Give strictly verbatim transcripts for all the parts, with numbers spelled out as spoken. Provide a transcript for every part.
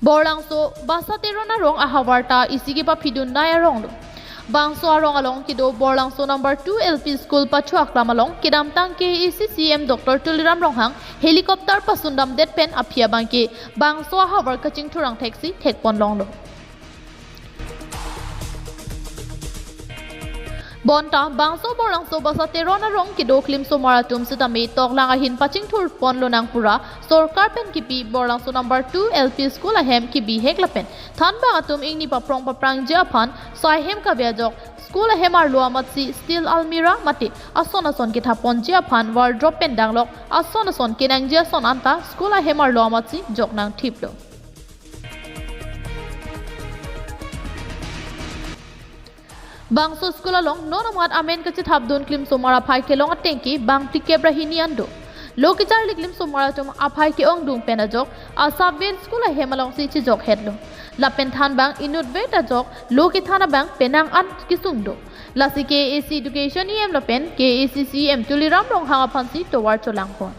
Borlangso Basa Teron arong ahavar ta isi kepaphidun nai arong lo. Bangso arong along kedo Borlangso number two L P school pachu aklam along kedamtang K A A C C E M Doctor Tuliram Ronghang helicopter pasundamdet pen aphi abangke bangso ahavar kachingthur angthek si thekpon longlo. Bonta bangso Borlangso Basa Teron arong kedo klimsomar atum sitame toklang ahin pachingthur ponlonang pura sorkar pen kipi Borlangso number two L P school ahem kebihek lapen thanbang atum ingni paprong paprangji aphan sai hem kave ajok school ahem arlo amatsi steel almirah mate ason ason kethaponji aphan wardrobe pen danglok ason ason kenangji ason anta school ahem arlo amatsi joknang thiplo. Bangso school along non amat amen kachethapdun klimsomar aphai kelong atengke bang tikep ra hini an do. Lo kecharli klimsomar atum aphai ke-ongdung pen ajok asabel school ahem alongsi chejokhetlo. Lapen thanbang inutvet ajok lo kethan abang penang an kesung do. Lasi K A A C education E M lapen K A A C C E M Tuliram Ronghang aphansi tovar cholangpon.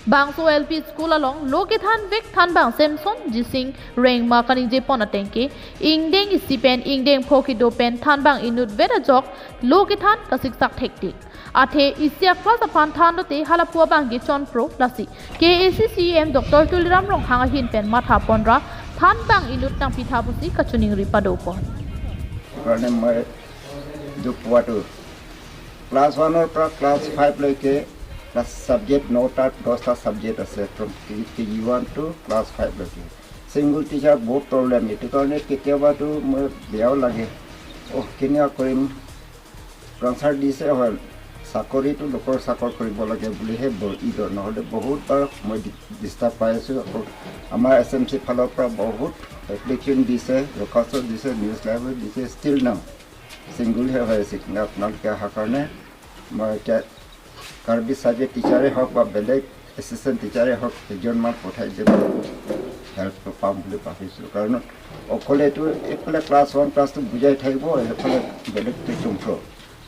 Bangso L P school along lo kethanvek thanbang Samson Jising Rengma kaningjepon atengke ingdeng isi pen ingdeng pho kedo pen thanbang inutvet ajok lo kethan kasiksak thektik. Athe isi a-class aphan thanlote halapu abangke chonpro lasi K A A C C E M Doctor Tuliram Ronghang ahin pen mathaponra thanbang inut nangpitha pusi kachiningri padopon. কাৰণে মই দুখ পোৱাটো ক্লাছ ওৱানৰ পৰা ক্লাছ ফাইভলৈকে class subject নটা দহটা ছাবজেক্ট আছে ফ্ৰম কে জি ওৱান টু ক্লাছ ফাইভলৈকে। ছিংগুল টিচাৰ বহুত প্ৰব্লেম, এইটো কাৰণে কেতিয়াবাতো মোৰ বেয়াও লাগে। অহ, কেনেকুৱা কৰিম, ট্ৰান্সফাৰ দিছে হয়, চাকৰিটো লোকৰ চাকৰ কৰিব লাগে বুলিহে ব- ইদৰ, নহ'লে বহুত বাৰ মই ডি- ডিষ্টাৰ্ব পাই আছোঁ। আকৌ আমাৰ এছ এম চি ফালৰ পৰা বহুত এপ্লিকেশ্যন দিছে, দৰখাস্ত দিছে, নিউজ লাইভো দিছে, ষ্টিল নাও ছিংগুলহে হৈ আছে। কিন্তু আপোনালোকে অহাৰ কাৰণে মই এতিয়া কাৰ্বি চাৰ্বি টিচাৰে হওক বা বেলেগ এছিষ্টেণ্ট টিচাৰে হওক, এজনমান পঠাই যে হেল্প পাম বুলি ভাবিছোঁ। কাৰণ অকলেতো এইফালে ক্লাছ ওৱান ক্লাছটো বুজাই থাকিব, সেইফালে বেলেগটো চুমফ্ৰ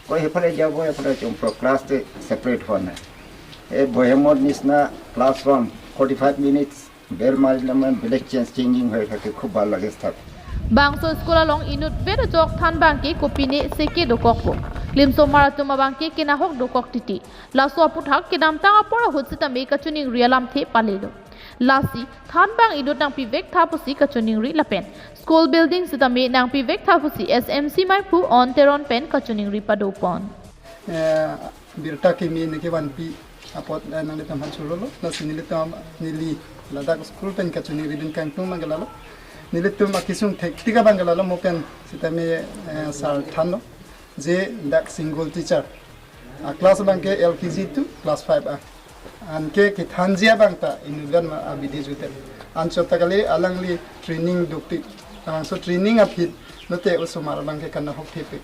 কয়, সেইফালে যাব, এইফালে চুমফ্ৰ, ক্লাছটো ছেপাৰেট হোৱা নাই। এই বহেমৰ নিচিনা class one forty five minutes bell মাৰিলে মানে বেলেগ চেঞ্জ চেঞ্জিং হৈ থাকে, খুব ভাল লাগে staff. Bangso school along inutvet ajok thanbang ke kopine seke dokokpo. Klimsomar atum abangke kenahok dokok titi. Laso aputhak kedamtang apor ahut sitame kachiningri alamthe palelo. Lasi thanbang inut nangpivek tha pusi kachiningri lapen school building sitame nangpivek tha pusi S M C maiphu On Teron pen kachiningri padopon. Eh, birta kimi niki vanpi apot, eh, nanglitum aphan churolo, lasi nelitum neli ladak school pen kachiningridun kangtung abangke lalo. Nelitum akesung thektik abangke lalo, mo pen sitame, eh, sir thanlo je dak single teacher. A-class abangke L K G to class five a. Anke kethanji abang ta inutvet ma abidi jutet. Anchot ta kali alangli training dukpik. Labangso training aphi lote osomar abangke kanahok thepik.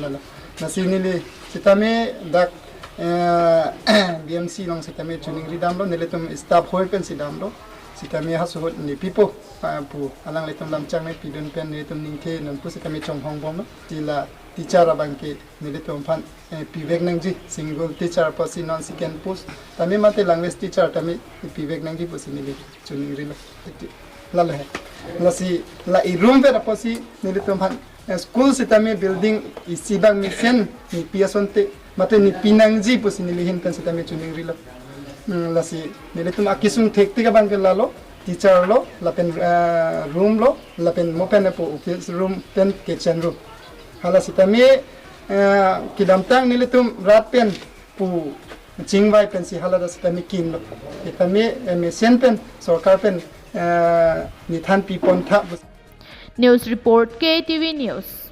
Lalo. Lasi neli sitame dak, eh, B M C along sitame chiningri damlo, nelitum staff hoi pensi damlo. Sitame halaso ahut nepipo, ah, pu alanglitum lamchang nepidun pen nelitum ningke nonpu sitame chonghong bomlo. Sila teacher abangke nelitum aphan, eh, pivek nangji, single teacher apotsi non second post tame mate language teacher tame pivek nangji pusi neli chiningrilo. Lalo he. Lasi la irum ver apotsi nelitum aphan, eh, school sitame building isi abang mesen nepi asonte mate nepi nangji pusi neli ahin pen sitame chiningrilo. Hmm, lasi nelitum akesung thektik abangke lalo, teacher lo, lapen, eh, room lo, lapen mo pen apo office room pen kitchen room. Hala sitame, eh, kedamtang nelitum rat pen pu chingvai pensi hala ta sitame kimlo. Sitame, eh, mesen pen sorkar pen, eh, nethan pipon tha. News report, K T V News.